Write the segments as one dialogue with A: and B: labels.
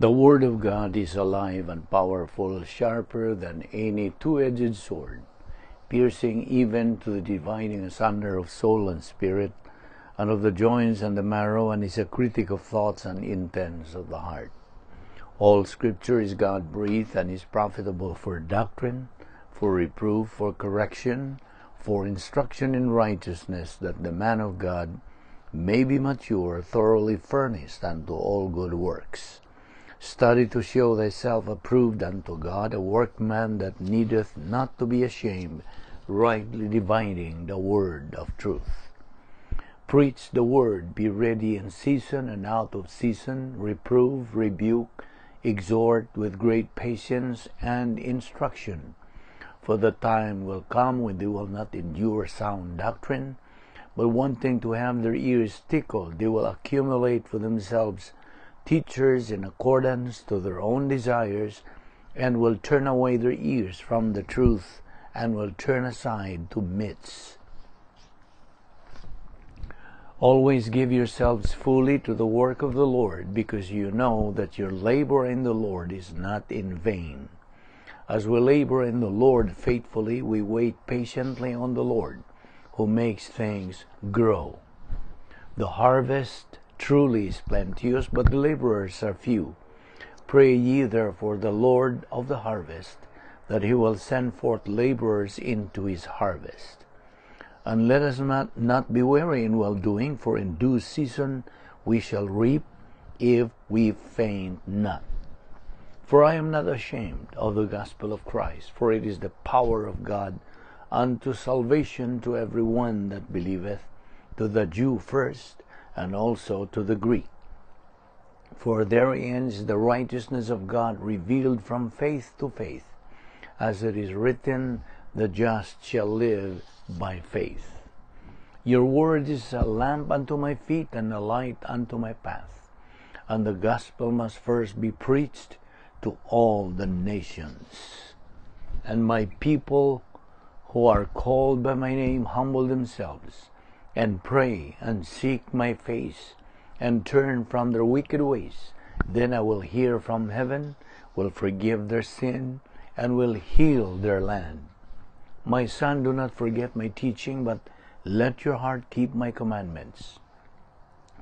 A: The Word of God is alive and powerful, sharper than any two-edged sword, piercing even to the dividing asunder of soul and spirit, and of the joints and the marrow, and is a critic of thoughts and intents of the heart. All Scripture is God-breathed and is profitable for doctrine, for reproof, for correction, for instruction in righteousness, that the man of God may be mature, thoroughly furnished unto all good works. Study to show thyself approved unto God, a workman that needeth not to be ashamed, rightly dividing the word of truth. Preach the word, be ready in season and out of season, reprove, rebuke, exhort with great patience and instruction. For the time will come when they will not endure sound doctrine, but wanting to have their ears tickled, they will accumulate for themselves teachers in accordance to their own desires, and will turn away their ears from the truth, and will turn aside to myths. Always give yourselves fully to the work of the Lord, because you know that your labor in the Lord is not in vain. As we labor in the Lord faithfully, we wait patiently on the Lord, who makes things grow. The harvest truly is plenteous, but the laborers are few. Pray ye therefore the Lord of the harvest, that he will send forth laborers into his harvest. And let us not be weary in well-doing, for in due season we shall reap if we faint not. For I am not ashamed of the gospel of Christ, for it is the power of God unto salvation to every one that believeth, to the Jew first, and also to the Greek. For therein is the righteousness of God revealed from faith to faith, as it is written, "The just shall live by faith." Your word is a lamp unto my feet and a light unto my path. And the gospel must first be preached to all the nations. And my people who are called by my name humble themselves and pray and seek my face and turn from their wicked ways, then I will hear from heaven, will forgive their sin, and will heal their land. My son, do not forget my teaching, but let your heart keep my commandments.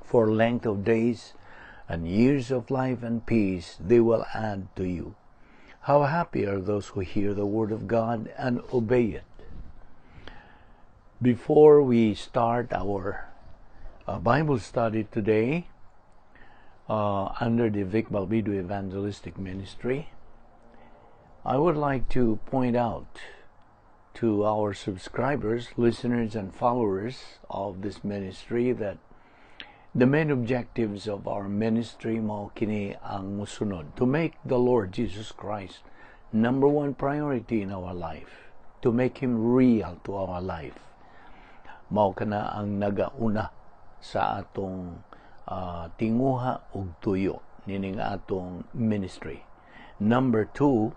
A: For length of days and years of life and peace they will add to you. How happy are those who hear the word of God and obey it. Before we start our Bible study today under the Vic Balbido Evangelistic Ministry, I would like to point out to our subscribers, listeners, and followers of this ministry that the main objectives of our ministry mao kini ang musunod: to make the Lord Jesus Christ number one priority in our life, to make Him real to our life. Mao kana ang nagauna sa atong tinguha ug tuyo nining atong ministry. Number two,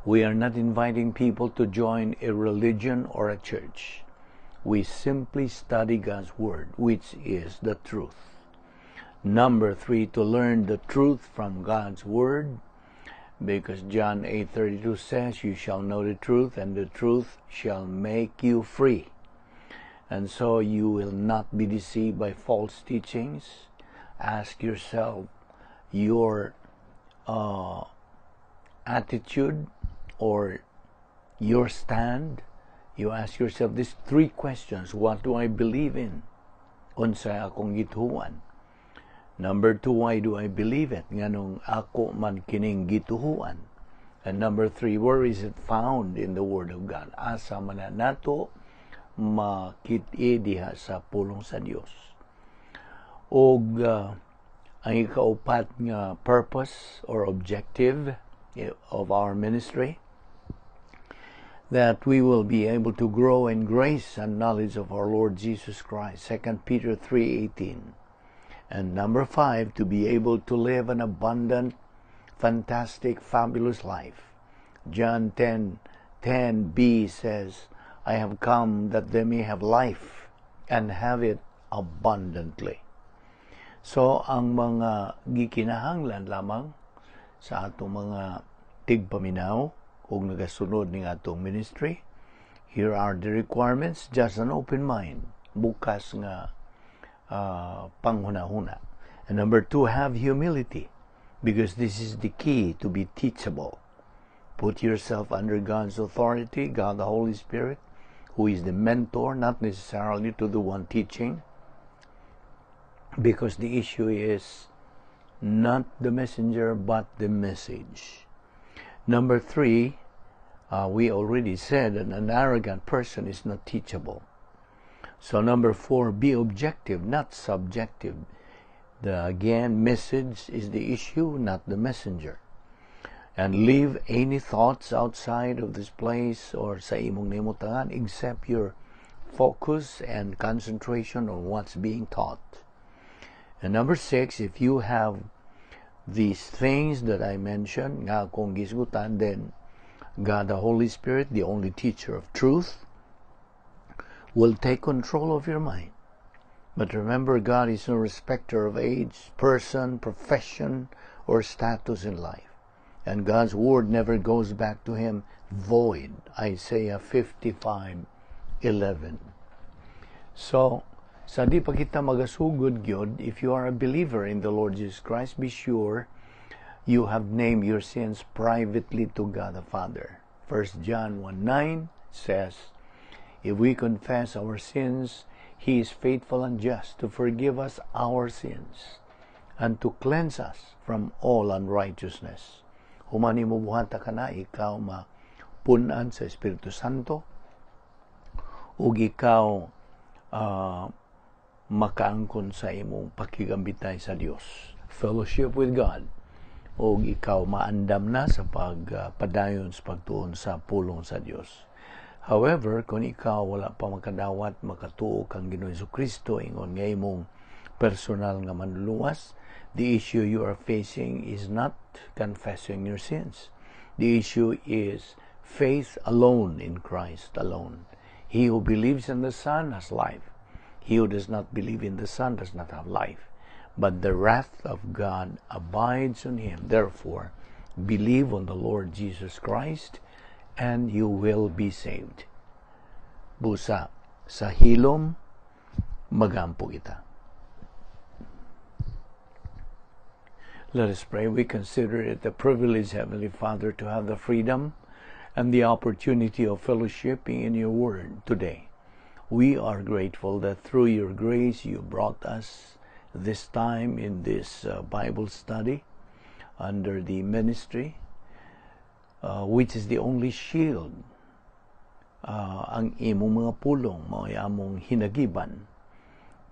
A: we are not inviting people to join a religion or a church. We simply study God's Word, which is the truth. Number three, to learn the truth from God's Word, because John 8:32 says, "You shall know the truth, and the truth shall make you free." And so you will not be deceived by false teachings. Ask yourself your attitude or your stand. You ask yourself these three questions. What do I believe in? Unsay akong gituohan? Number two, why do I believe it? Nganong ako man kining gituohan? And number three, where is it found in the Word of God? Asa man na nato makit-i diha sa pulong sa Dios? Og ang ikaupat nga purpose or objective of our ministry, that we will be able to grow in grace and knowledge of our Lord Jesus Christ. 2 Peter 3:18. And number 5, to be able to live an abundant, fantastic, fabulous life. John 10:10b says, "I have come that they may have life and have it abundantly." So, ang mga gikinahanglan lamang sa atong mga tigpaminaw ug nagasunod ning atong ministry, here are the requirements: just an open mind, bukas nga panghuna-huna. And number two, have humility, because this is the key to be teachable. Put yourself under God's authority, God the Holy Spirit, who is the mentor, not necessarily to the one teaching, because the issue is not the messenger but the message. Number three, we already said that an arrogant person is not teachable. So number four, be objective, not subjective. The again message is the issue, not the messenger. And leave any thoughts outside of this place or sa imong nahimutangan except your focus and concentration on what's being taught. And number six, if you have these things that I mentioned, nga akong gisgutan, then God the Holy Spirit, the only teacher of truth, will take control of your mind. But remember, God is no respecter of age, person, profession, or status in life. And God's word never goes back to him void. Isaiah 55:11. So, sa di pa kita magasugod gyud, if you are a believer in the Lord Jesus Christ, be sure you have named your sins privately to God the Father. 1 John 1:9 says, "If we confess our sins, He is faithful and just to forgive us our sins and to cleanse us from all unrighteousness." Human nimo buhata kana, ikaw mapunan sa Espiritu Santo ug ikaw makaangkon sa imong pakigambitay sa Dios, fellowship with God, ug ikaw maandam na sa pagpadayon sa pagtuon sa pulong sa Dios. However, kung ikaw wala pa makadawat, makatuo kang Ginoong Kristo ingon nga imong personal nga manluluwas, the issue you are facing is not confessing your sins. The issue is faith alone in Christ alone. He who believes in the Son has life. He who does not believe in the Son does not have life, but the wrath of God abides on him. Therefore, believe on the Lord Jesus Christ and you will be saved. Busa, sa hilom, magampo kita. Let us pray. We consider it a privilege, Heavenly Father, to have the freedom and the opportunity of fellowshipping in your word today. We are grateful that through your grace you brought us this time in this Bible study under the ministry, which is the only shield. Ang imong mga pulong mao'y among hinagiban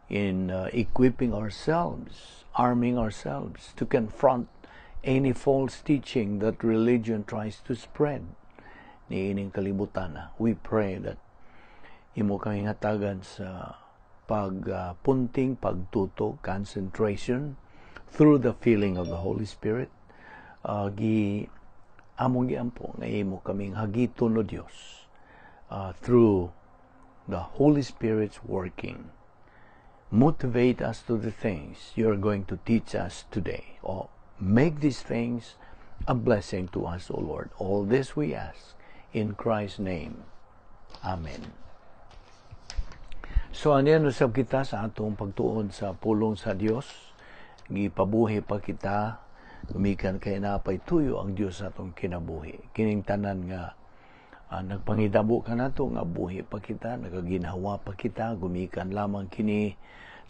A: in equipping ourselves, arming ourselves to confront any false teaching that religion tries to spread niining kalibutan. We pray that imo kami hatagan sa pagpunting, pagtuto, concentration through the feeling of the Holy Spirit. Gi among giampo nga imo kaming hagiton, O Dios, through the Holy Spirit's working. Motivate us to the things you are going to teach us today. Or make these things a blessing to us, O Lord. All this we ask in Christ's name. Amen. So, aniya usab kita sa atong pagtuon sa pulong sa Dios? Gipabuhi pa kita gumikan kay napay tuyo ang Dios sa atong kinabuhi. Kining tanan nga nagpangitabo kanato nga buhi pa kita, nagaginhawa pa kita, gumikan lamang kini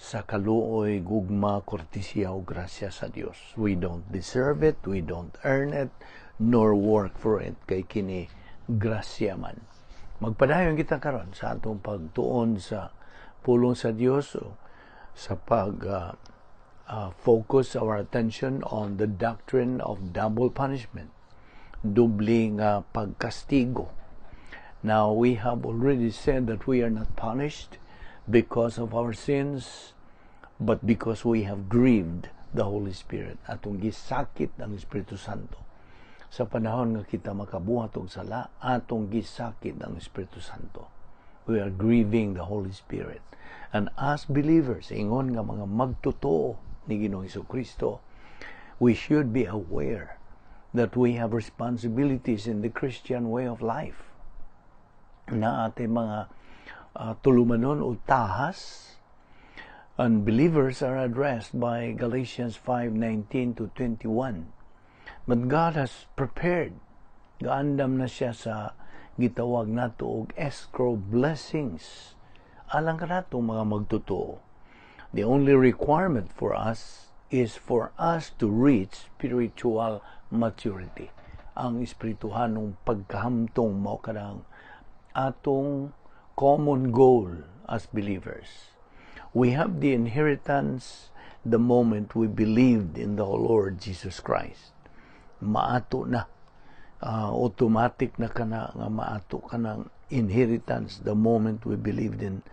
A: sa kaluoy, gugma, kortesiya o grasya sa Dios. We don't deserve it, we don't earn it, nor work for it, kay kini grasya man. Magpadayon kita karon sa atong pagtuon sa pulong sa Dios o sa pag focus our attention on the doctrine of double punishment, doble nga pagkastigo. Now, we have already said that we are not punished because of our sins, but because we have grieved the Holy Spirit. Atong gisakit ang Espiritu Santo. Sa panahon nga kita makabuhat og sala, atong gisakit ang Espiritu Santo. We are grieving the Holy Spirit. And as believers, ingon nga mga magtotoo, ni Ginoong Kristo, we should be aware that we have responsibilities in the Christian way of life. Naa tay mga tulumanon o tahas, and believers are addressed by Galatians 5:19 to 21. But God has prepared, gaandam na siya sa gitawag nato og escrow blessings alang kanato mga magtotoo. The only requirement for us is for us to reach spiritual maturity. Ang espirituhanong pagkahamtong mao kanang atong common goal as believers. We have the inheritance the moment we believed in the Lord Jesus Christ. Maato na. Automatic na kana nga maato kanang inheritance the moment we believed in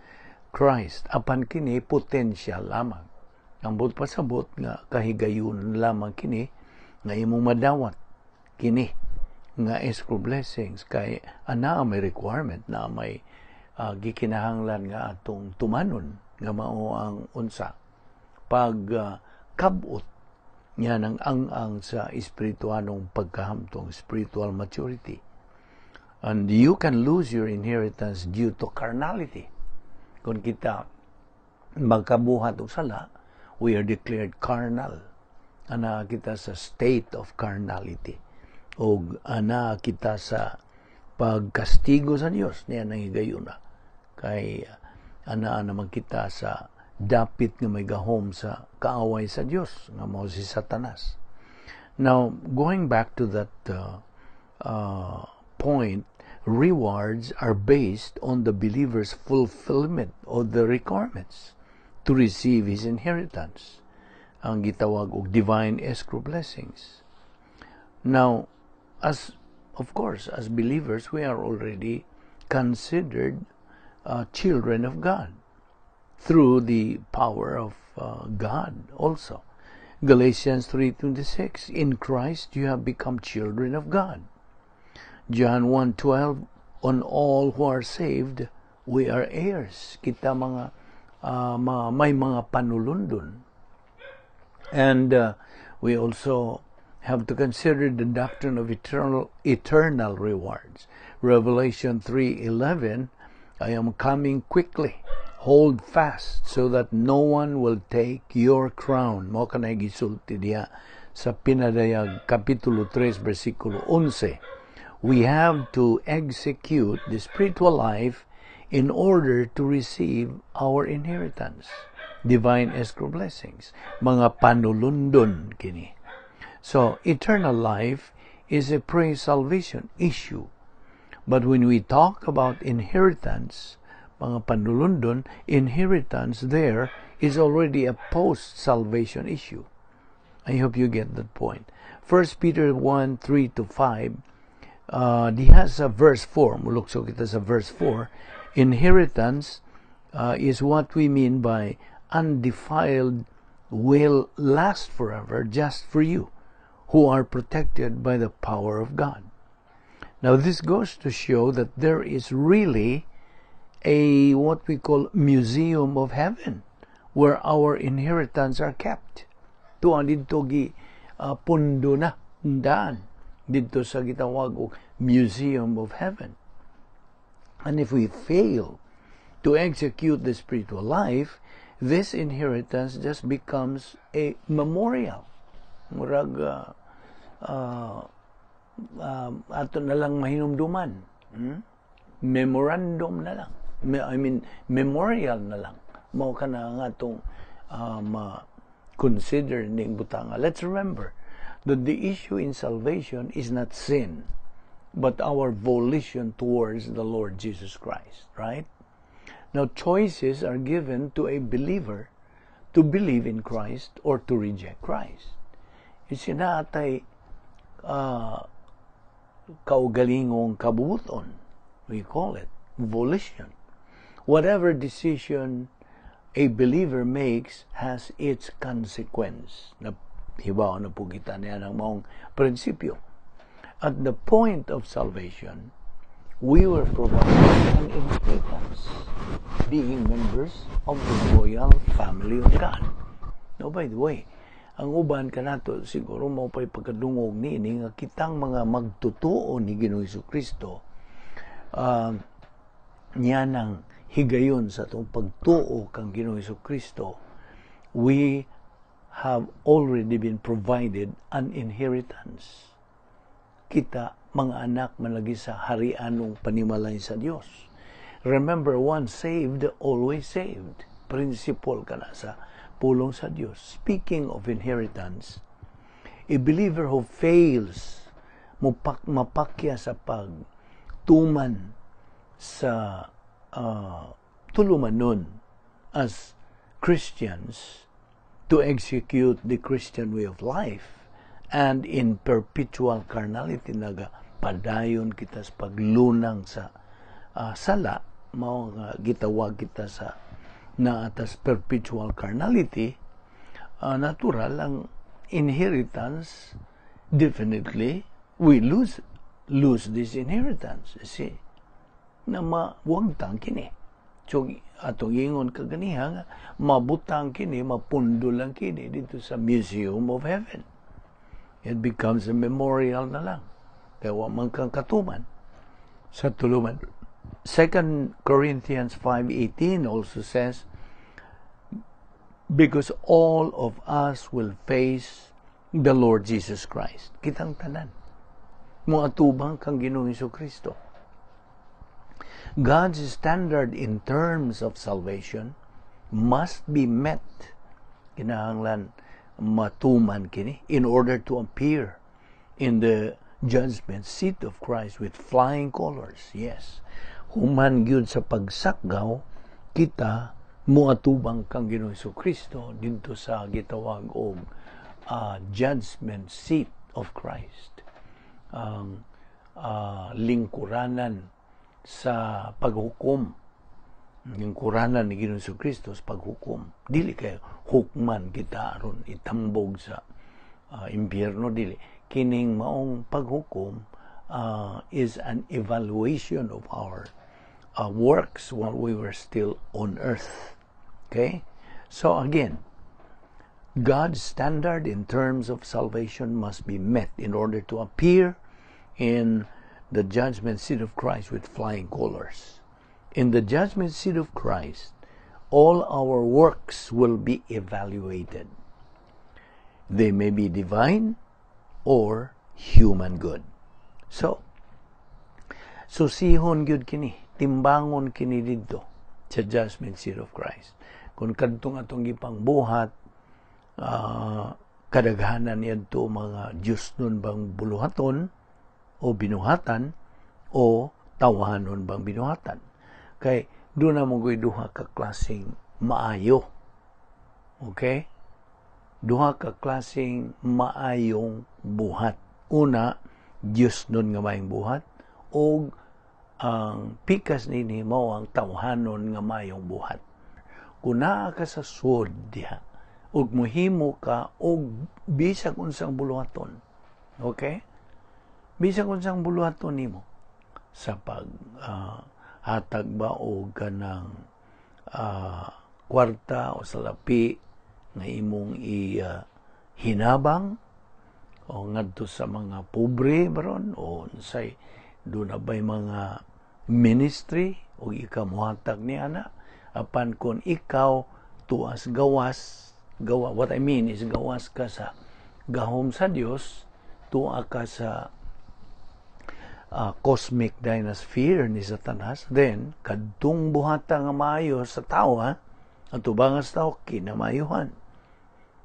A: Christ. Apan kini potential lamang. Ang buot pasabot nga kahigayon lamang kini nga imong madawat kini nga escrow blessings kay ana may requirement na may gikinahanglan nga atong tumanon nga mao ang unsa pag kabot niya ng ang-ang sa espirituanong pagkahamtong, spiritual maturity. And you can lose your inheritance due to carnality. Kung kita magkabuhat og sala, we are declared carnal. Ana kita sa state of carnality. O ana kita sa pagkastigo sa Dios niya nang higayuna. Kay ana naman kita sa dapit nga may gahom sa kaaway sa Dios nga mao si Satanas. Now, going back to that point, rewards are based on the believer's fulfillment of the requirements to receive his inheritance. Ang gitawag og divine escrow blessings. Now, as of course, as believers, we are already considered children of God through the power of God also. Galatians 3:26, "In Christ you have become children of God." John 1:12, "On all who are saved, we are heirs." Kita mga may mga panulundon. And we also have to consider the doctrine of eternal rewards. Revelation 3:11, "I am coming quickly. Hold fast so that no one will take your crown." Mao kanay gisulti diha sa Pinadayag kapitulo 3 bersikulo 11. We have to execute the spiritual life in order to receive our inheritance. Divine escrow blessings. Mga panulundon kini. So, eternal life is a pre-salvation issue. But when we talk about inheritance, mga panulundon, inheritance there is already a post-salvation issue. I hope you get that point. 1 Peter 1, 3 to 5, diha sa verse 4, mulukso kita sa verse 4, inheritance is what we mean by undefiled, will last forever just for you who are protected by the power of God. Now, this goes to show that there is really a what we call museum of heaven where our inheritance are kept. Tuan didto gi pundo na daan didto sa gitawag og museum of heaven. And if we fail to execute the spiritual life, this inheritance just becomes a memorial. Murag ato na lang mahinumduman. Memorandum na lang. I mean, memorial na lang. Mao kana nga atong consider ning butanga. Let's remember that the issue in salvation is not sin, but our volition towards the Lord Jesus Christ, right? Now, choices are given to a believer to believe in Christ or to reject Christ. Naa tay kaugalingong kabubuton. We call it volition. Whatever decision a believer makes has its consequence. Na hibaw na po kita niya ng maong prinsipyo. At the point of salvation, we were provided an inheritance, being members of the royal family of God. No, by the way, ang uban kanato siguro mao pa'y pagkadungog niini nga kitang mga magtutuo ni Ginoong Kristo, niya nang higayon sa atong pagtuo kang Ginoong Kristo, we have already been provided an inheritance. Kita mga anak man lagi sa harianong panimalay sa Dios. Remember, once saved, always saved. Principle kana sa pulong sa Dios. Speaking of inheritance, a believer who fails mapakya sa pagtuman sa tulumanon as Christians to execute the Christian way of life and in perpetual carnality, naga padayon kita sa paglunang sa sala, mao nga gitawag kita sa naatas perpetual carnality, natural ang inheritance, definitely we lose this inheritance, you see, na mawagtang kini. So atong ingon kaganiha nga mabutang kini, mapundo lang kini dito sa Museum of Heaven. It becomes a memorial na lang kay wa man kang katuman sa tuluman. 2 Corinthians 5:18 also says, "Because all of us will face the Lord Jesus Christ." Kitang tanan moatubang kang Ginoong Kristo. God's standard in terms of salvation must be met. Kinahanglan matuman kini in order to appear in the judgment seat of Christ with flying colors. Yes. Human gyud sa pagsakgaw, kita moatubang kang Ginoong Kristo didto sa gitawag og judgment seat of Christ. Ang lingkuranan sa paghukom, lingkuranan ni Ginoong Kristo sa paghukom. Dili kay hukman kita aron itambog sa impyerno, dili. Kining maong paghukom is an evaluation of our works while we were still on earth. Okay? So again, God's standard in terms of salvation must be met in order to appear in the judgment seat of Christ with flying colors. In the judgment seat of Christ, all our works will be evaluated. They may be divine or human good. So, susihon gyud kini, timbangon kini didto sa judgment seat of Christ. Kung kadtong atong gipang buhat, kadaghanan niadto mga Diyosnon bang buluhaton o binuhatan o tawahanon bang binuhatan. Kay duna man goy duha ka klaseng maayo. Okay? Duha ka klaseng maayong buhat. Una, Diyosnon nga maayong buhat o ang pikas nini mao ang tawhanon nga maayong buhat. Kung naa ka sa sud diha ug muhimo ka og bisag unsang buluhaton. Okay? Bisag unsang buluhaton nimo sa pag hatag ba og kanang kwarta o salapi nga imong i hinabang o ngadto sa mga pobre baron o unsay duna bay mga ministry o ikaw mohatag ni ana. Apan kung ikaw tuas gawas gawa, what I mean is gawas ka sa gahom sa Dios, tuwa ka sa cosmic dynasphere ni Satanas, then kadtong buhata nga maayo sa tao, ha, ang tubangan sa tao kinamayuhan,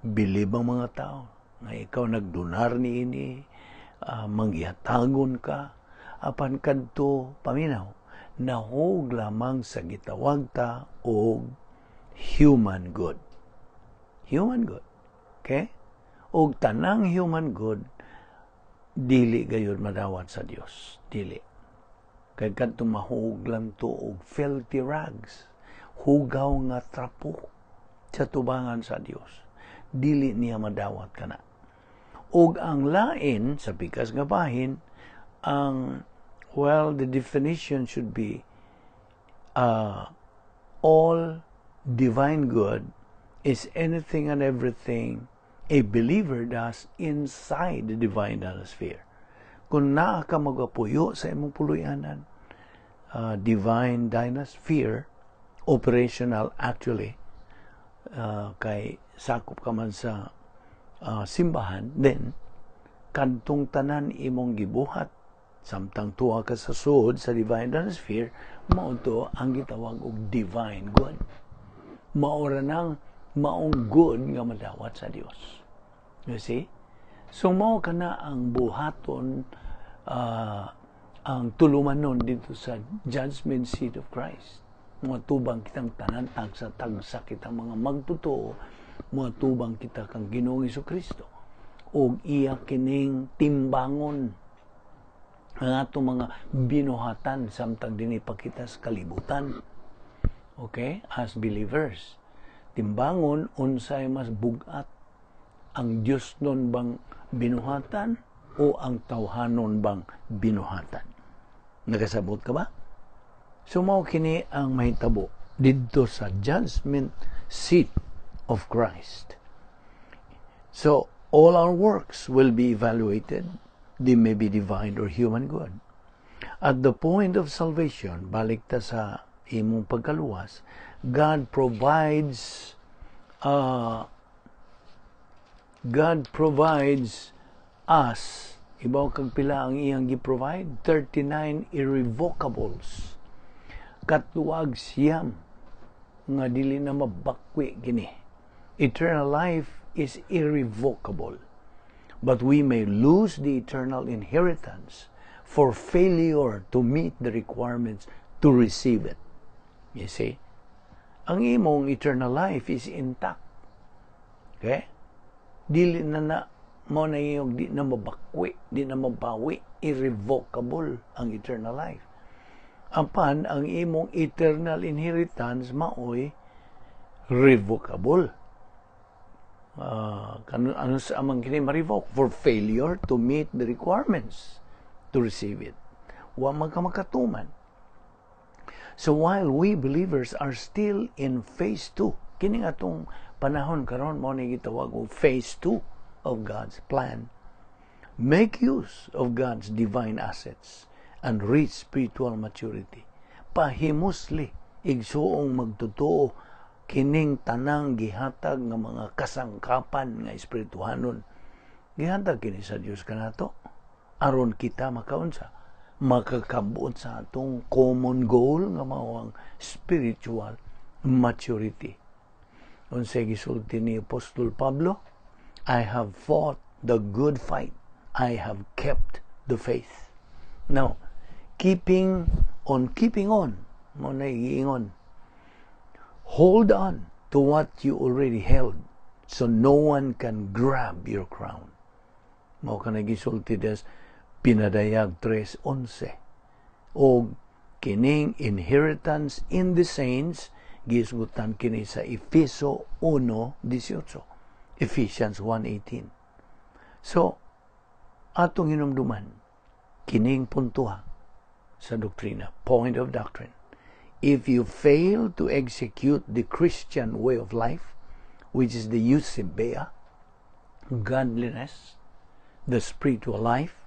A: bilib ang mga tao nga ikaw nagdonar niini, manggihatagon ka. Apan kadto, paminaw, nahug lamang sa gitawag ta og human good. Human good, okay? Og tanang human good dili gayud madawat sa Dios, dili. Kay kadto mahug lang to og filthy rags, hugaw nga trapo sa tubangan sa Dios. Dili niya madawat kana. Og ang lain sa pikas nga bahin, ang, well, the definition should be all divine good is anything and everything a believer does inside the divine sphere. Kung naa ka magapuyo sa imong puloy-anan, divine dynasphere, operational actually, kay sakop ka man sa simbahan, then kadtong tanan imong gibuhat samtang tuwa ka sa suod sa divine dynasphere, mao to ang gitawag og divine good. Mao ra nang maong good nga madawat sa Dios. You see? So mao kana ang buhaton, ang tulumanon dito sa judgment seat of Christ. Moatubang kitang tanan, tagsa-tagsa kitang mga magtotoo, moatubang kita kang Ginoong Kristo og iya kining timbangon ang atong mga binuhatan samtang dinhi pa kita sa kalibutan. Okay? As believers. Timbangon unsay mas bugat, ang Dios nun bang binuhatan o ang tawhanon bang binuhatan? Nakasabot ka ba? So mao kini ang mahitabo didto sa judgment seat of Christ. So all our works will be evaluated. They may be divine or human good. At the point of salvation, balik ta sa imong pagkaluwas, God provides us, ibaw kag pila ang iyang gi-provide? 39 irrevocables. 39 nga dili na mabakwi kini. Eternal life is irrevocable. But we may lose the eternal inheritance for failure to meet the requirements to receive it. You see? Ang imong eternal life is intact. Okay? Dili na na mo na iyong di na mabakwi, di na mabawi, irrevocable ang eternal life. Apan ang imong eternal inheritance maoy revocable. Ano sa amang kini ma-revoke? For failure to meet the requirements to receive it. Wa man ka makatuman. So while we believers are still in phase 2, kini atong panahon karon mao ni gitawag og phase 2 of God's plan. Make use of God's divine assets and reach spiritual maturity. Pahimusli, igsuong magtotoo, kining tanang gihatag nga mga kasangkapan nga espirituhanon. Gihatag kini sa Dios kanato aron kita makaunsa, makakabot sa atong common goal nga mao ang spiritual maturity. Unsay gisulti ni Apostol Pablo? "I have fought the good fight. I have kept the faith." Now, keeping on keeping on, mao na giingon. Hold on to what you already held so no one can grab your crown. Mao kana gisulti des Pinadayag 3.11. O kining inheritance in the saints, gisgutan kini sa Efeso 1.18. Ephesians 1.18. So, atong hinumduman, kining puntuha sa doktrina, point of doctrine. If you fail to execute the Christian way of life, which is the eusebeia, godliness, the spiritual life,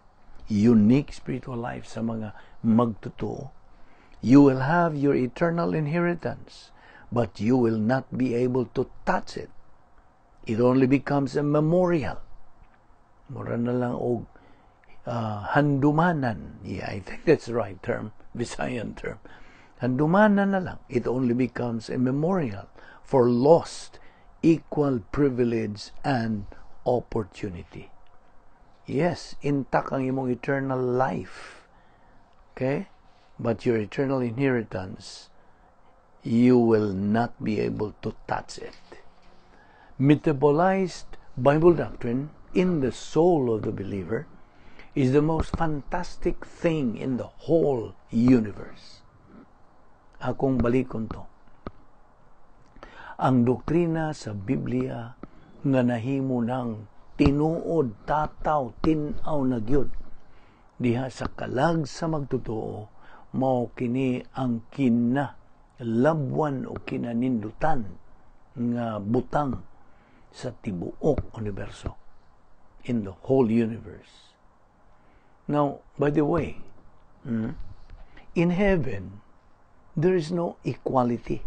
A: unique spiritual life sa mga magtotoo, you will have your eternal inheritance, but you will not be able to touch it. It only becomes a memorial. Mura na lang og handumanan. Yeah, I think that's the right term, Visayan term. Handumanan na lang. It only becomes a memorial for lost equal privilege and opportunity. Yes, intact ang imong eternal life. Okay? But your eternal inheritance, you will not be able to touch it. Metabolized Bible doctrine in the soul of the believer is the most fantastic thing in the whole universe. Akong balikon to. Ang doktrina sa Biblia nga nahimo ng tinuod, tataw, tin-aw na gyud diha sa kalag sa magtotoo, mao kini ang kina labwan o kinanindutan nga butang sa tibuok universo, in the whole universe. Now, by the way, in heaven, there is no equality.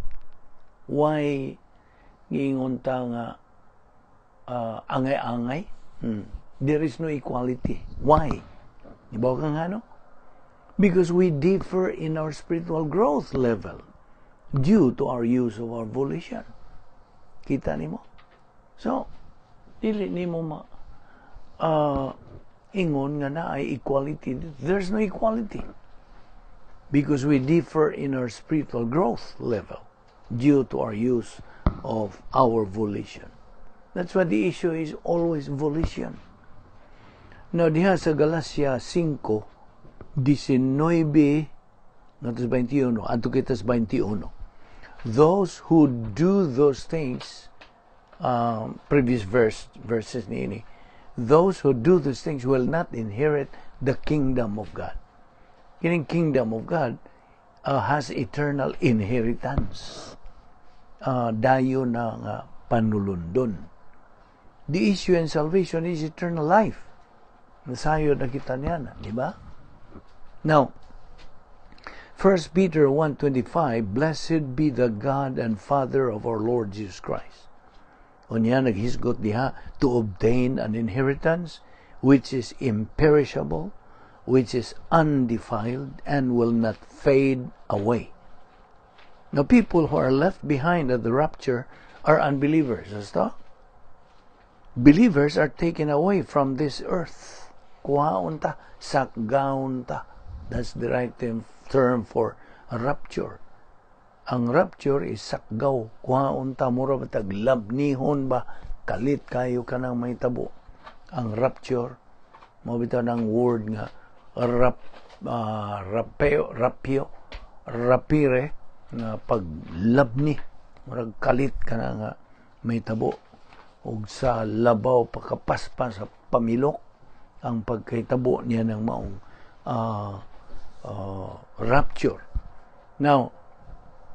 A: Why giingon ta nga angay-angay? There is no equality. Why? Ibaw kang ano? Because we differ in our spiritual growth level due to our use of our volition. Kita nimo? So, dili nimo ma ingon nga naay equality. There's no equality. Because we differ in our spiritual growth level due to our use of our volition. That's why the issue is always volition. Now, diha sa Galacia 5, 19 ngadto 21, adto kita sa 21. Those who do those things, previous verses niini, those who do those things will not inherit the kingdom of God. Kining kingdom of God has eternal inheritance. Dayon na nga panulundon. The issue in salvation is eternal life. Nasayod na kita niya na, di ba? Now, 1 Peter 1:25, "Blessed be the God and Father of our Lord Jesus Christ." Unya naghisgot diha, to obtain an inheritance which is imperishable, which is undefiled, and will not fade away. Now, people who are left behind at the rapture are unbelievers. Basta? Believers are taken away from this earth. Kuhaon ta, sakgaon ta. That's the right term for rapture. Ang rapture is sakgaw. Kuhaon ta, mura ba tag labnihon ba, kalit kayo kanang may tabo. Ang rapture, mao bitaw ng word nga rapeo, rapio, rapire, nga paglabni, murag kalit ka na nga may tabo ug sa labaw pakapaspas sa pamilok ang pagkahitabo niya ng maong rapture. Now,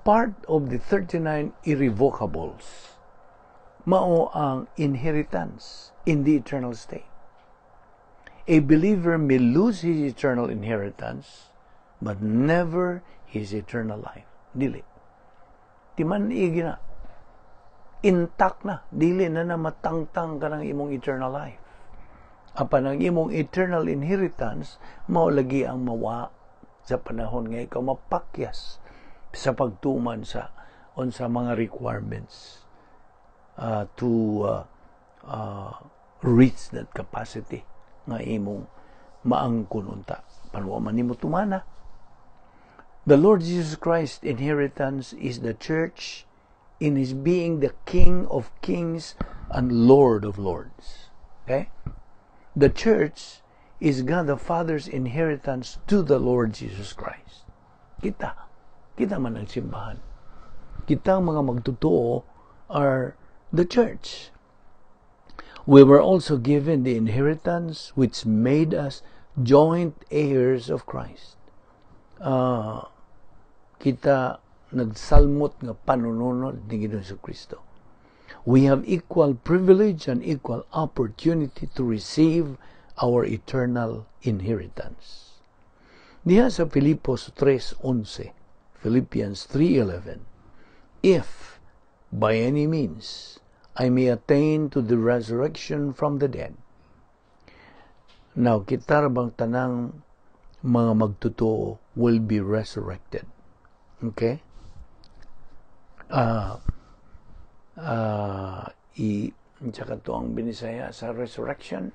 A: part of the 39 irrevocables mao ang inheritance in the eternal state. A believer may lose his eternal inheritance, but never his eternal life. Dili. Timan-igi na. Intact na. Dili na na matangtang ka ng imong eternal life. Apan ang imong eternal inheritance, mao lagi ang mawa sa panahon nga ikaw mapakyas sa pagtuman sa on sa mga requirements to reach that capacity nga imong maangkon unta panwa man nimo tumana. The Lord Jesus Christ inheritance is the church in his being the King of kings and Lord of lords. Okay, the church is God the Father's inheritance to the Lord Jesus Christ. Kita man ang simbahan. Kita ang mga magtotoo are the church. We were also given the inheritance which made us joint heirs of Christ. Kita nagsalmot nga panununod ni Ginoong Kristo. We have equal privilege and equal opportunity to receive our eternal inheritance. Diha sa Filipos 3:11, Philippians 3:11, "If by any means I may attain to the resurrection from the dead." Now, kita bang tanang mga magtotoo will be resurrected. Okay? I tsaka to ang Binisaya sa resurrection,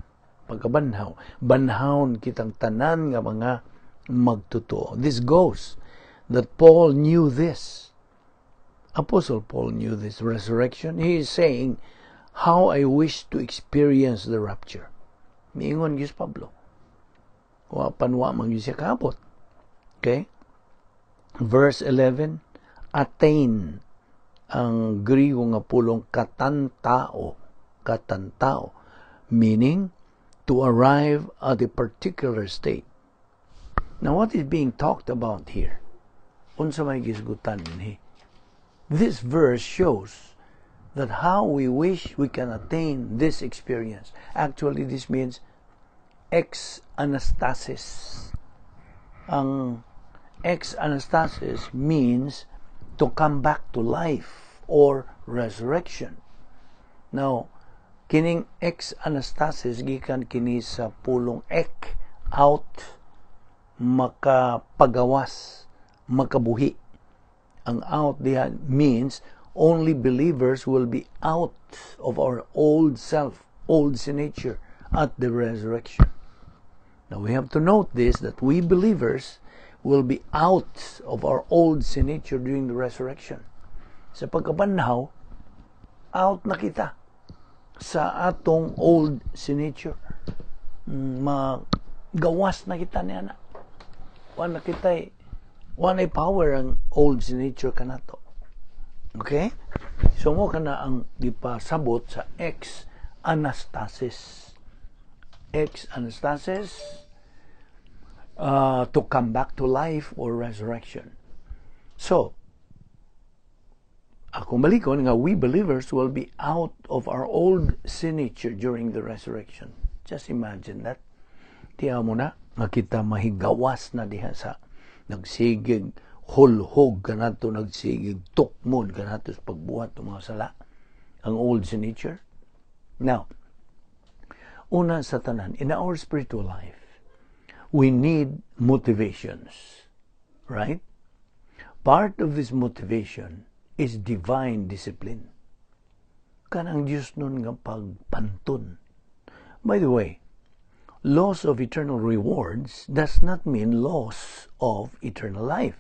A: pagkabanhaw. Banhawon kitang tanan nga mga magtotoo. This goes that Paul knew this. Apostle Paul knew this resurrection. He is saying, "How I wish to experience the rapture." Miingon gyud Pablo. Wa panwa man gyud siya kaabot. Okay? Verse 11, attain, ang Griego nga pulong katantao, katantao, meaning to arrive at a particular state. Now, what is being talked about here? Unsa may gisgutan ni? This verse shows That how we wish we can attain this experience. Actually, this means ex anastasis. Ang ex anastasis means to come back to life or resurrection. Now, kining ex anastasis gikan kini sa pulong ek, out, makapagawas, makabuhi. Ang out diha means only believers will be out of our old self, old sin nature at the resurrection. Now we have to note this, that we believers will be out of our old sin nature during the resurrection. Sa pagkabanhaw, out na kita sa atong old sin nature. Magawas na kita niya na. Wala na kita, wala power ang old sin nature kanato. Okay? So mao kana ang gipasabot sa ex anastasis. Ex anastasis, to come back to life or resurrection. So, akong balikon nga we believers will be out of our old sin nature during the resurrection. Just imagine that. Tiyaw mo na, nga kita mahigawas na diha sa nagsigig hulhog kanato, nagsigig tukmod kanato sa pagbuhat ng mga sala, ang old sin nature. Now, una sa tanan, in our spiritual life, we need motivations, right? Part of this motivation is divine discipline. Kanang Diyos nun nga pagpanton. By the way, loss of eternal rewards does not mean loss of eternal life,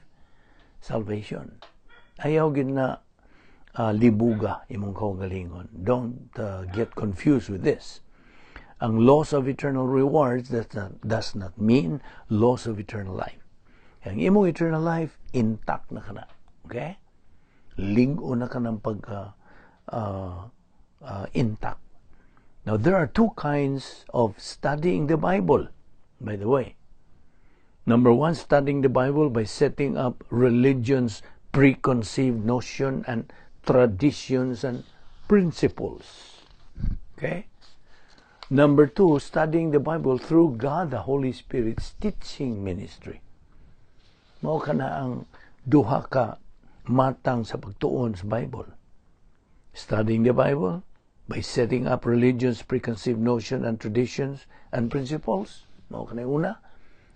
A: salvation. Ayaw gyud na libuga imong kaugalingon. Don't get confused with this. Ang loss of eternal rewards does not mean loss of eternal life. Ang imong eternal life, intact na kana. Okay? Lig-o na ka ng pag intact. Now, there are two kinds of studying the Bible, by the way. Number one, studying the Bible by setting up religion's preconceived notion and traditions and principles. Okay? Number two, studying the Bible through God the Holy Spirit's teaching ministry. Mao kana ang duha ka matang sa pagtuon sa Bible. Studying the Bible by setting up religion's preconceived notion and traditions and principles. Mao kana una.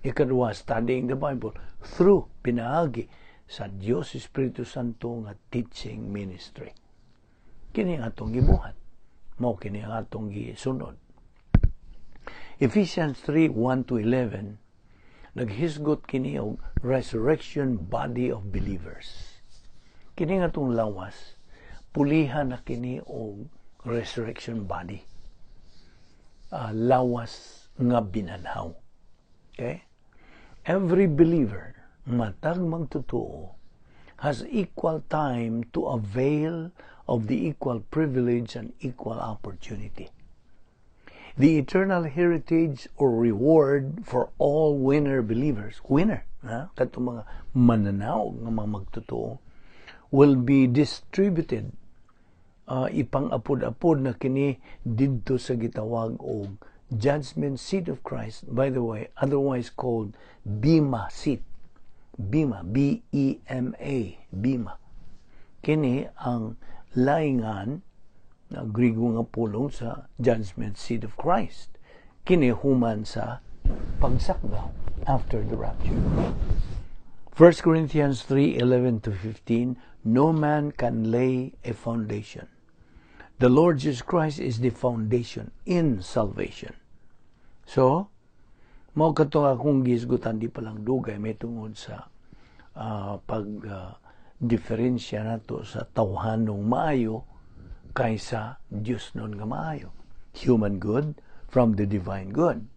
A: Ikaduha, studying the Bible through, pinaagi sa Dios Espiritu Santo nga teaching ministry. Kini ang atong gibuhat. Mao kini ang atong gisunod. Ephesians 3:1 to 11 naghisgot kini og resurrection body of believers. Kini nga atong lawas, pulihan na kini og resurrection body. Lawas nga binanhaw. Okay? Every believer, matag magtotoo, has equal time to avail of the equal privilege and equal opportunity. The eternal heritage or reward for all winner believers, winner, ha? Katong mga mananaog nga mga magtotoo, will be distributed, ipang-apod-apod na kini didto sa gitawag og judgment seat of Christ, by the way, otherwise called Bema seat. Bema, Bema, Bema. Kini ang laingan na Grigo nga pulong sa judgment seat of Christ. Kini human sa pagsakbaw, after the rapture. 1 Corinthians 3:11 to 15, "No man can lay a foundation." The Lord Jesus Christ is the foundation in salvation. So, mao kato akong gisgutan di pa lang dugay may tungod sa pag diferensya nato sa tawhanong maayo kaysa Dios nun nga maayo. Human good from the divine good.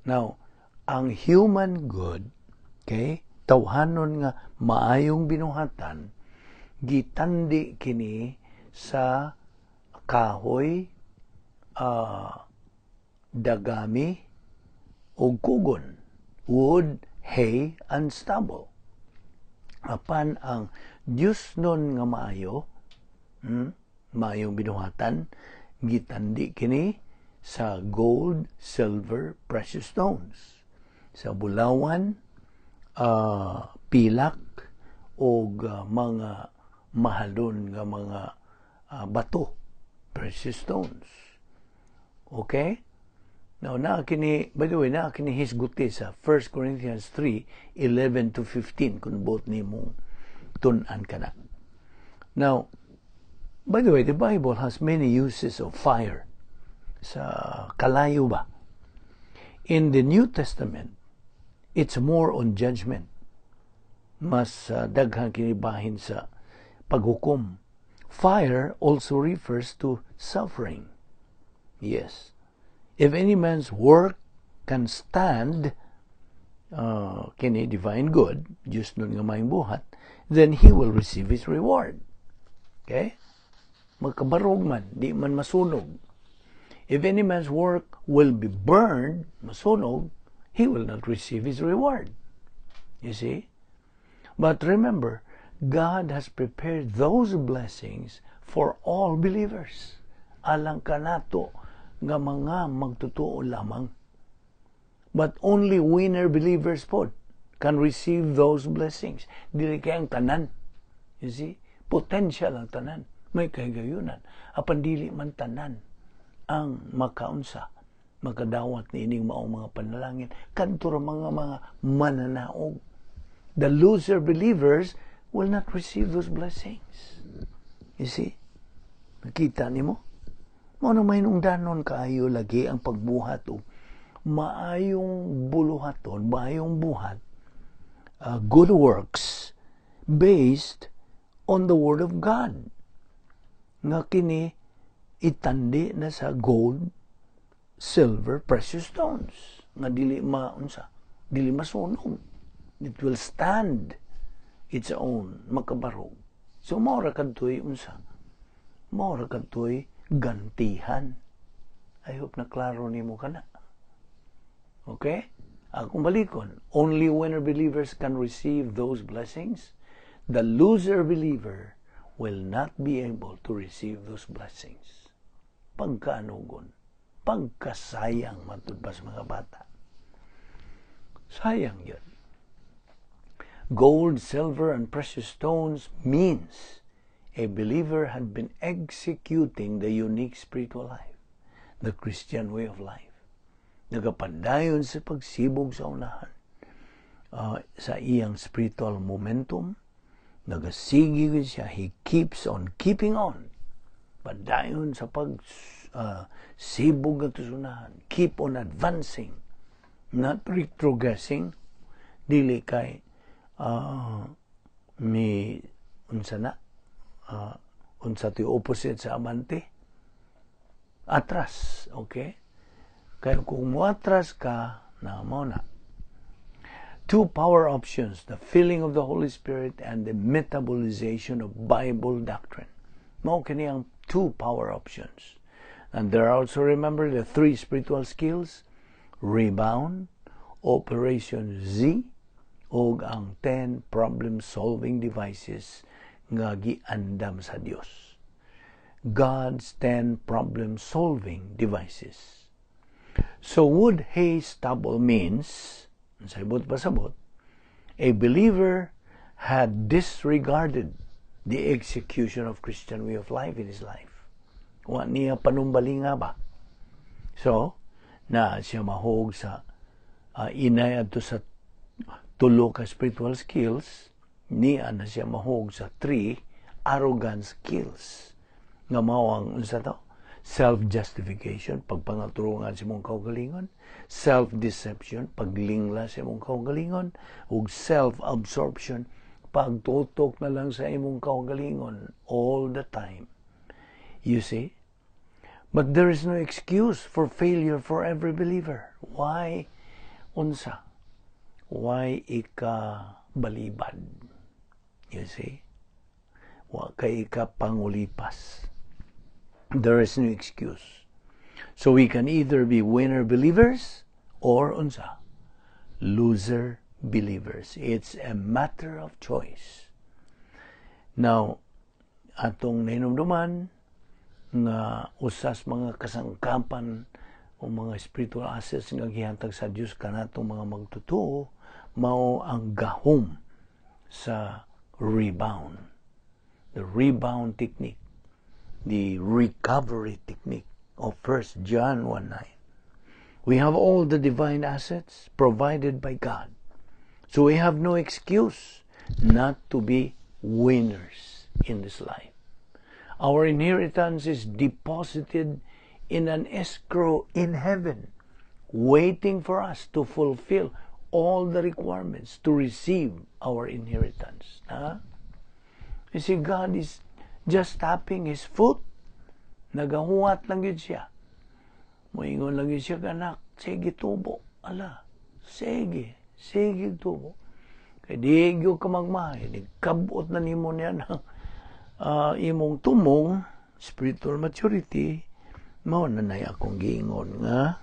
A: Now, ang human good, okay, tawhanon nga maayong binuhatan, gitandi kini sa kahoy, dagami, ug kugon, wood, hay, and stubble. Apan ang Dios nun nga maayo, Maayong binuhatan, gitandi kini sa gold, silver, precious stones. Sa bulawan, pilak, o mga mahalon nga mga bato, precious stones. Okay? Now, naa kini, by the way, naa kini hisguti sa 1 Corinthians 3, 11 to 15, kung buot nimo tun-an kana. Now, by the way, the Bible has many uses of fire. Sa kalayo ba? In the New Testament, it's more on judgment. Mas daghan kini bahin sa paghukom. Fire also refers to suffering. Yes. If any man's work can stand, kini divine good, just nun nga maayong buhat, then he will receive his reward. Okay? Magkabarog man, di man masunog. If any man's work will be burned, masunog, he will not receive his reward. You see? But remember, God has prepared those blessings for all believers. Alang kanato nga mga magtotoo lamang. But only winner believers pod can receive those blessings. Dili kay ang tanan. You see? Potential ang tanan. May kahigayunan. Apan dili man tanan ang makaunsa, makadawat ni ining maong mga panalangin kadto ra mga mananaog. The loser believers will not receive those blessings. You see? Nakita nimo? Mao na mahinungdanon kaayo lagi ang pagbuhat og maayong buluhaton, maayong buhat, good works based on the Word of God. Nga kini itandi na sa gold, silver, precious stones nga dili maunsa, dili masunog. It will stand its own, makabarog. So mao ra kadtoy unsa? Mao ra kadtoy gantihan. I hope na klaro nimo kana. Okay? Akong balikon, only winner believers can receive those blessings. The loser believer will not be able to receive those blessings. Pagkaanugon, pagkasayang matud pa sa mga bata. Sayang yun. Gold, silver, and precious stones means a believer had been executing the unique spiritual life, the Christian way of life. Nagapadayon sa pagsibog sa unahan, sa iyang spiritual momentum, nagasigi siya, he keeps on keeping on. Padayon sa pag sibog nga unahan, keep on advancing, not retrogressing, dili kay mi unsa na unsa ti opposite sa abante, atras. Okay, kay kung moatras ka na, mao na. Two power options: the filling of the Holy Spirit and the metabolization of Bible doctrine. Mao kini ang two power options. And there are also, remember, the three spiritual skills: rebound, Operation Z, ug ang 10 problem solving devices nga giandam sa Dios. God's 10 problem solving devices. So wood, hay, stubble means, sa ibot pasabot, a believer had disregarded the execution of Christian way of life in his life. Wa niya panumbalinga ba? So, na siya mahog sa inay adto sa tulo ka spiritual skills, niya na siya mahog sa three arrogant skills nga mao ang unsa to? Self-justification, pagpangaturungan sa imong kaugalingon; self-deception, paglingla sa imong kaugalingon; ug self-absorption, pagtutok na lang sa imong kaugalingon all the time. You see? But there is no excuse for failure for every believer. Why unsa? Why ika balibad? You see? Wa kay ika pangulipas. There is no excuse. So we can either be winner believers or unsa? Loser believers. It's a matter of choice. Now, atong nahinumduman, Nga usas mga kasangkapan o mga spiritual assets nga gihatag sa Dios kanatong mga magtotoo mao ang gahom sa rebound. The rebound technique, the recovery technique of 1 John 1:9. We have all the divine assets provided by God. So we have no excuse not to be winners in this life. Our inheritance is deposited in an escrow in heaven, waiting for us to fulfill all the requirements to receive our inheritance. Ha? You see, God is just tapping His foot. Nagahuwat lang gyud siya. Moingon lang gyud siya, "Anak, sige tubo. Ala, sige, sige tubo. Kay di gyud ka magmahay, kabot na nimo niya ng imong tumong, spiritual maturity." Mao na nay akong giingon nga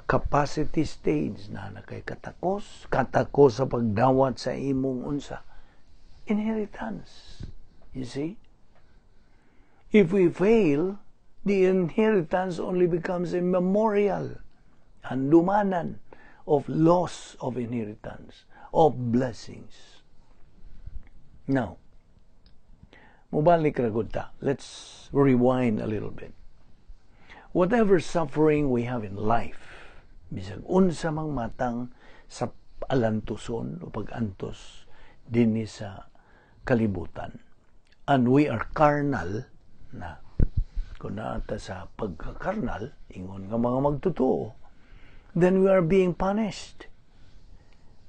A: capacity stage na na kay katakos, katakos sa pagdawat sa imong unsa? Inheritance. You see? If we fail, the inheritance only becomes a memorial, handumanan of loss of inheritance, of blessings. Now, mubalik ra gud ta. Let's rewind a little bit. Whatever suffering we have in life, bisag unsa mang matang sa alantuson o pag-antos dinhi sa kalibutan. And we are carnal na kung naa ta sa pagkakarnal, ingon nga mga magtotoo, then we are being punished.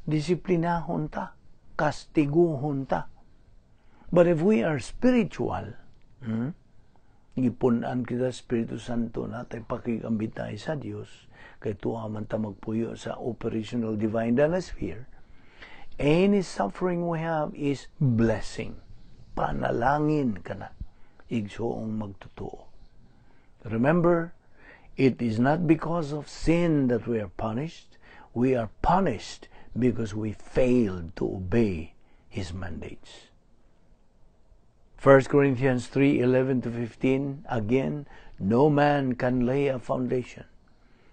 A: Disiplinahon ta, kastiguhon ta. But if we are spiritual, gipun-an kita Espiritu Santo naa tay pakigambitay sa Dios, kay tuwa man ta magpuyo sa operational divine sphere, any suffering we have is blessing. Panalangin kana, igsuong magtotoo. Remember, it is not because of sin that we are punished. We are punished because we failed to obey His mandates. 1 Corinthians 3:11 to 15, again, no man can lay a foundation.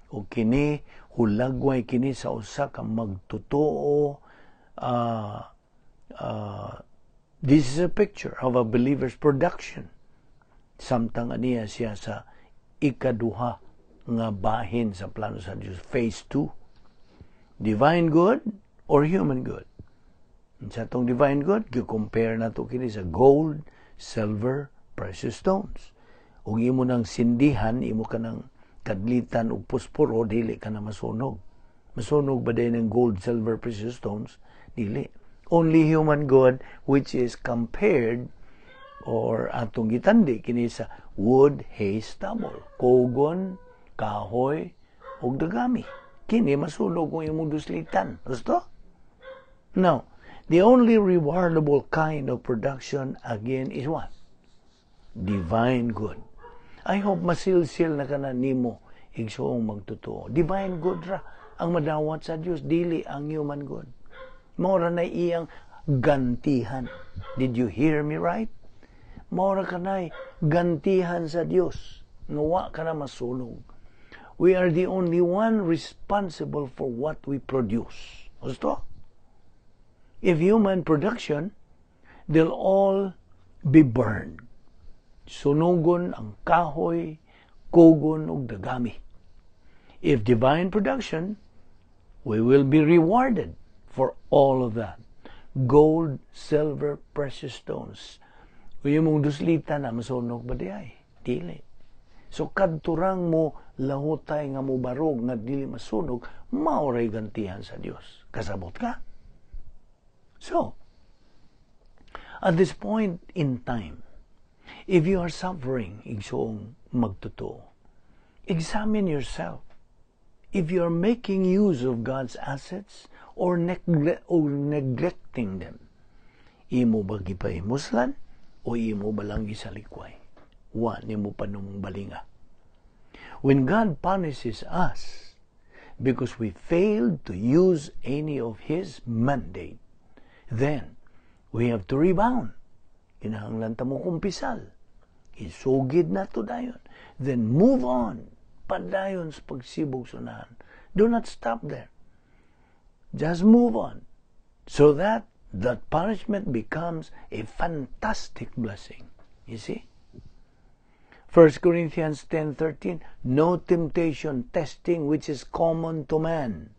A: O kini, hulagway kini sa usa ka magtotoo. This is a picture of a believer's production. Samtang aniya siya sa ikaduha nga bahin sa plano sa Dios, phase 2. Divine good or human good? Sa atong divine good, gi-compare nato kini sa gold, silver, precious stones. Ug imo nang sindihan, imo ka nang kadlitan og posporo, dili ka na masunog. Masunog ba din ng gold, silver, precious stones? Dili. Only human good, which is compared or atong gitandi kini sa wood, hay, stubble, kugon, kahoy, ug dagami. Kini masunog kung imong duslitan. Gusto? Now, the only rewardable kind of production again is what? Divine good. I hope masilsil na kana nimo, igsuong magtotoo. Divine good ra ang madawat sa Dios, dili ang human good. Mao ra na iyang gantihan. Did you hear me right? Mao ra kanay gantihan sa Dios. Nga wa ka na masunog. We are the only one responsible for what we produce. Gusto? If human production, they'll all be burned. Sunugon ang kahoy, kugon ug dagami. If divine production, we will be rewarded for all of that. Gold, silver, precious stones. Kung imong duslitan na, masunog ba di ay? Dili. So kadturang mo lahutay nga mo barog nga dili masunog, mao ray gantihan sa Dios. Kasabot ka? So, at this point in time, if you are suffering, igsuong magtotoo, examine yourself. If you are making use of God's assets or neglecting them, imo ba gipahimuslan o imo ba lang gisalikway? Wa nimo panumbalinga. When God punishes us because we failed to use any of His mandate, then we have to rebound. Kinahanglan ta mo kumpisal. Isugid nato dayon. Then move on. Padayon sa pagsibog sa unahan. Do not stop there. Just move on so that that punishment becomes a fantastic blessing. You see? 1 Corinthians 10:13, "No temptation, testing which is common to man."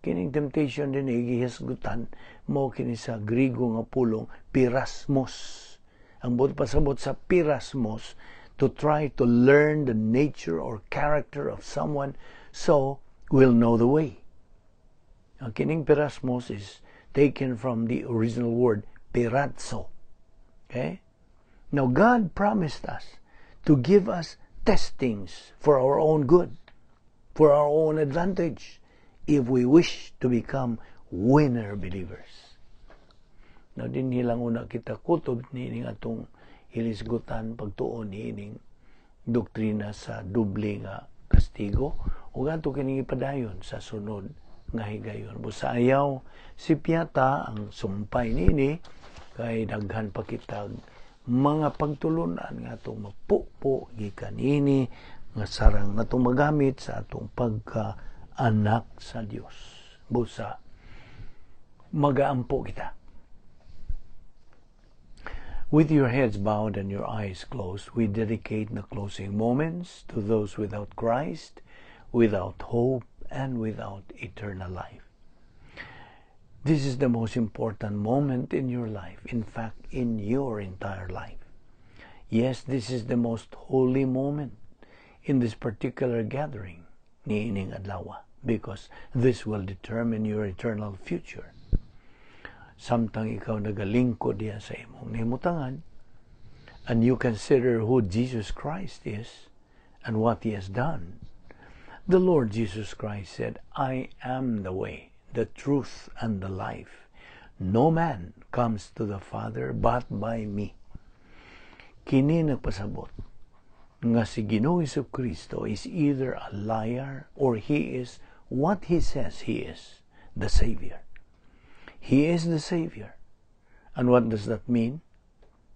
A: Kining temptation din gihisgutan mao kini sa Grigo nga pulong peirasmos. Ang buot pasabot sa peirasmos, to try to learn the nature or character of someone so we'll know the way. Ang kining peirasmos is taken from the original word peirazo. Okay? Now God promised us to give us testings for our own good, for our own advantage, if we wish to become winner believers. Now, dinhi lang una kita kutob niining atong hilisgutan pagtuon niining doktrina sa doble nga kastigo ug ato kining ipadayon sa sunod nga higayon. Busa ayaw sipyata ang sumpay niini kay daghan pa kitag mga pagtulunan nga atong mapupo gikan niini nga sarang natong magamit sa atong pagka anak sa Dios. Busa magaampo kita. With your heads bowed and your eyes closed, we dedicate the closing moments to those without Christ, without hope, and without eternal life. This is the most important moment in your life, in fact, in your entire life. Yes, this is the most holy moment in this particular gathering niining adlaw because this will determine your eternal future. Samtang ikaw nagalingkod diya sa imong nahimutangan and you consider who Jesus Christ is and what He has done, the Lord Jesus Christ said, "I am the way, the truth, and the life. No man comes to the Father but by me." Kini nagpasabot nga si Ginoong Kristo is either a liar or He is what He says He is, the Savior. He is the Savior. And what does that mean?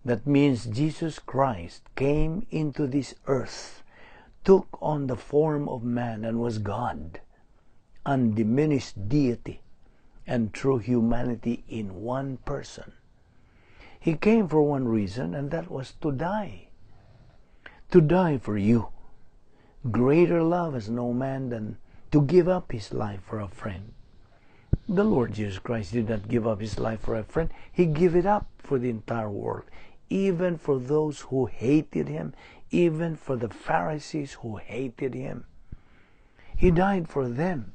A: That means Jesus Christ came into this earth, took on the form of man and was God, undiminished deity and true humanity in one person. He came for one reason, and that was to die. To die for you. Greater love has no man than to give up his life for a friend. The Lord Jesus Christ did not give up his life for a friend. He gave it up for the entire world, even for those who hated him, even for the Pharisees who hated him. He died for them,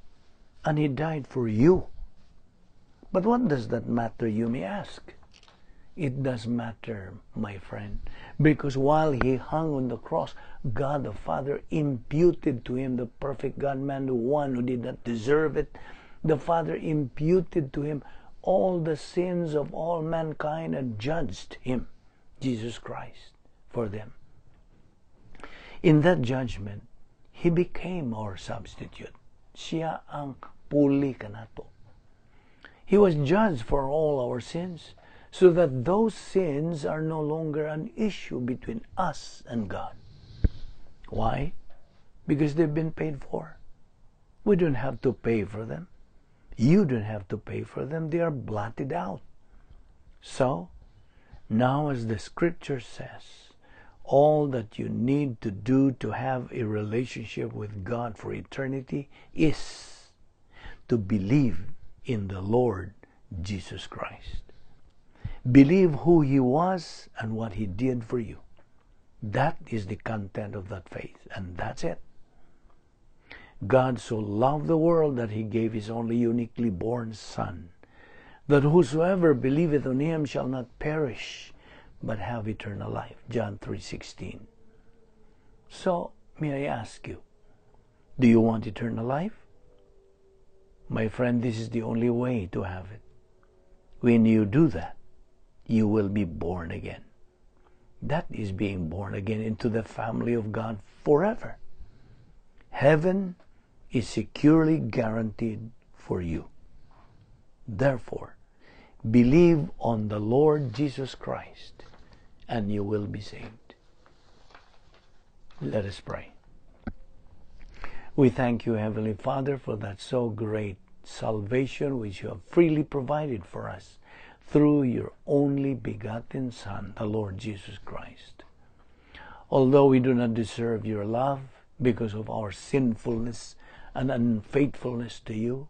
A: and he died for you. But what does that matter, you may ask? It does matter, my friend, because while he hung on the cross, God the Father imputed to him, the perfect God man, the one who did not deserve it. The Father imputed to him all the sins of all mankind and judged him, Jesus Christ, for them. In that judgment, he became our substitute. Siya ang puli kanato. He was judged for all our sins so that those sins are no longer an issue between us and God. Why? Because they've been paid for. We don't have to pay for them. You don't have to pay for them. They are blotted out. So, now, as the scripture says, all that you need to do to have a relationship with God for eternity is to believe in the Lord Jesus Christ. Believe who He was and what He did for you. That is the content of that faith, and that's it. God so loved the world that He gave His only uniquely born Son, that whosoever believeth on Him shall not perish, but have eternal life. John 3:16. So, may I ask you, do you want eternal life? My friend, this is the only way to have it. When you do that, you will be born again. That is being born again into the family of God forever. Heaven is securely guaranteed for you. Therefore, believe on the Lord Jesus Christ and you will be saved. Let us pray. We thank you, Heavenly Father, for that so great salvation which you have freely provided for us through your only begotten Son, the Lord Jesus Christ. Although we do not deserve your love because of our sinfulness and unfaithfulness to you,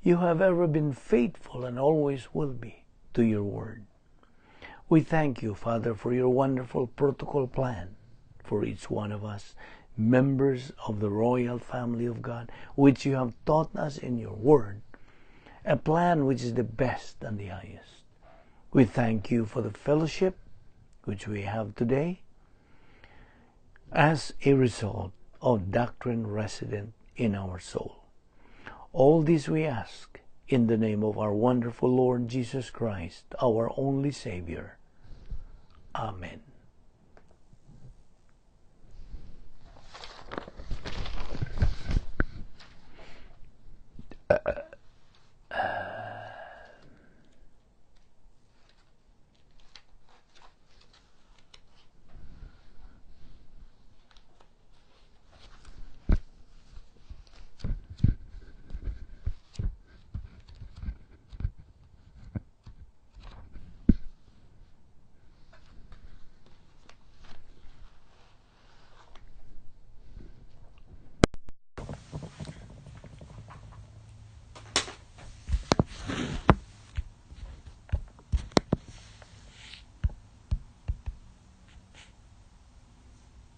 A: you have ever been faithful and always will be to your word. We thank you, Father, for your wonderful protocol plan for each one of us, members of the royal family of God, which you have taught us in your word, a plan which is the best and the highest. We thank you for the fellowship which we have today as a result of doctrine resident in our soul. All this we ask in the name of our wonderful Lord Jesus Christ, our only Savior. Amen.